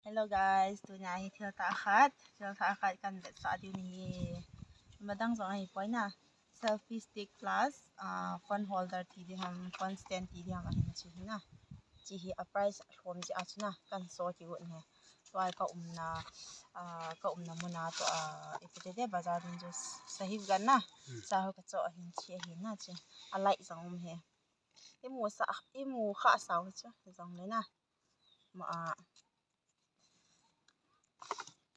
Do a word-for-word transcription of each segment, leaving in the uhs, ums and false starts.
Hello guys, tunia hi thil thah khat, thil thah khat kan vetsah diu ahi. Madang jong ahipoi na. Selfie stick plus, ah, phone holder ti ding ham, phone stand ti ding ham ahin chi hi na. Chi hi a price lhom jeh a chu na, kan so kigot ahi. Tua ka umna, ah, ka umna muna tua, ah, ipi ti ding, bazar ding chu sahib gan na. Hmm. Sa ho ka cho ahin chi ahi na chi. A light jong um ahi. Imu sa, imu kha sao chu jong le na. Ma a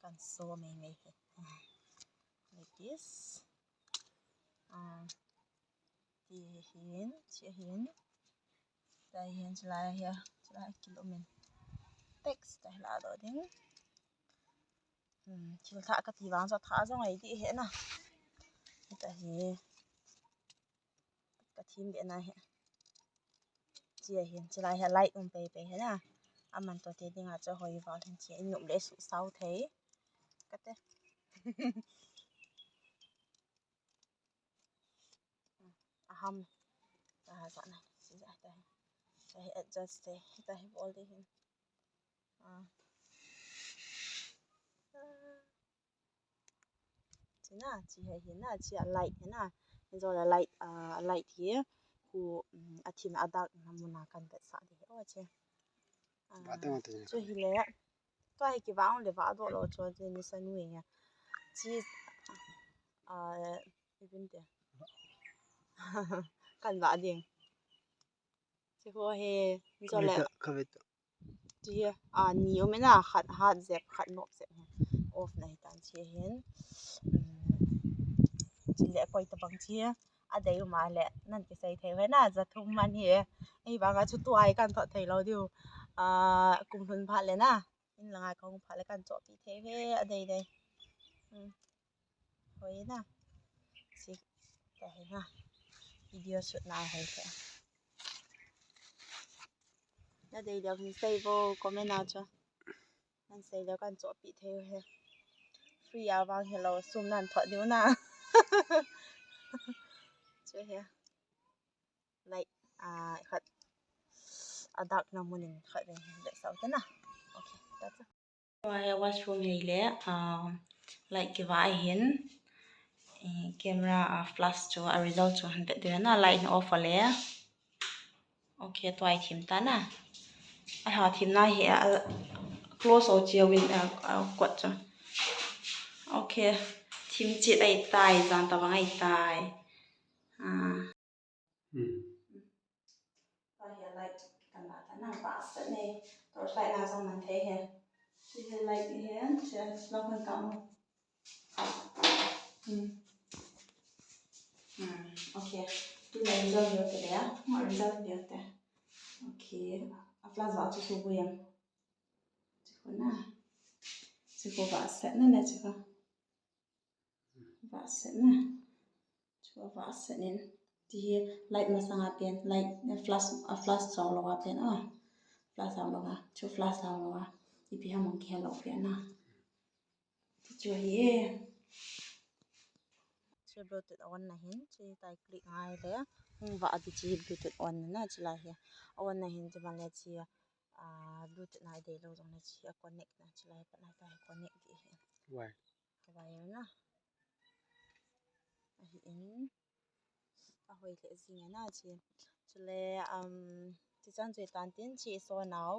kan so mei mei hi. Like this. Ah, ti hin, chi hin. Tai hin, chulai hi, chulai kilo min. Text tai la do ding. Hmm, thil thah kati vang chu thah jong ahi ding ahi na. Hita hi. Ka thim be na hi. Chi ahin, chulai hi light um pei pei hi na. Aman to te dinga chu hoi val hin chi, in um le su sao thei. Ka te. Aham. Ta ha sa na. Si ja ta hi. Ta hi adjust te. Ta hi bol de hin. Ah. Chi na, chi hi, hi na, chi a light hi na. Hi jo la light, ah, a light hi. Khu, um, a thim a dak na muna kan vetsah ding hi. O chi. Ah, ba te ma te. Chu hi le. Tua hi kivah le vah doh lou chu, chu ni sa nu e. Chi, ah, ibin te. Kan vah ding. Chi ho hi, hi jo le. Ka ve ta. Chi hi, ah, ni um e na, khat hat jep, khat nop jep hi. Off na hi tan chi hin. Um, chi le koi tabang chi hi. A dei um a le, nan kisei thei u hi na, ja thum man hi. Ei vang a chu tua hi kan thot thei lou diu. Ah, kum lhun phat le na. In langa ka hung phat le kan chohpeh thei u hi, a dei dei. Hmm. Hoi na. Si, ta hi na. Video shoot na hoi the. Na dei leu hin sei vo, comment a chu. Nan sei leu kan chohpeh thei u hi. Free a vang hilou, sum nan thot diu na. Chu hi. Light, ah, khat. A dak na mun in khat vei hin vetsah u te na. Okay, that's it. Tua hi washroom hi le, ah, light kivah ahin. Eh, camera, ah, flash chu, a result chu hin vet diu na, light hin off a le. Okay, tua hi thim ta na. Ai ha, thim na hi, ah, close o chi a win, ah, ah, kot chu. Okay, thim chet ahi tai, jan tabang ahi tai. Ah. Hmm. Tua hi light kan la ta na, vahset ne. Torch light na jong man thei hi. Chi hi light hi, chi a slow kan ka mo. Hmm. Hmm. Okay. Tu le result veu te le. Mo result veu te. Okay. A flash vah chu su bu yam. Chi ko na. Chi ko vahset na le chi ko. Vahset na. Chu vahset in. Ti hi light masanga pen, light, eh, flash, a flash chao lou a pen, ah. Flash chao lou a. Chu flash chao lou a. Ipi ham mong kihe lou pen na. Ti chu hi e. Chu Bluetooth on na hin, chu tai click ngai le. Hung vah a ti chu Bluetooth on na, chu lai hi. On na hin chu ban le chu, ah, Bluetooth na dei lou jong le chu a connect na, chu lai pat na ta connect di hin. Why? Ka wire na. Ahi in. A hoi le jing na chi. Chule, um, chi chan chu tan tin chi so nau.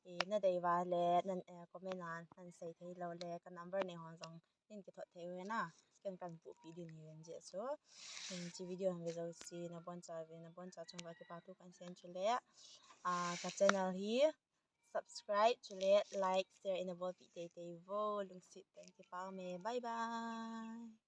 E, na dei va le, nan, eh, comment a, nan sei thei lou le, ka number nei hon jong, nin kithot thei u hi na. Ken kan pupi ding hi ven je so. Um, chi video han ve jouse, na bon cha ve, na bon cha chung va kipa thu kan sei chule. Ah, ka channel hi, subscribe, chule like, share, in a bol pi tei tei vo, lungset tah in kipa me. Bye bye.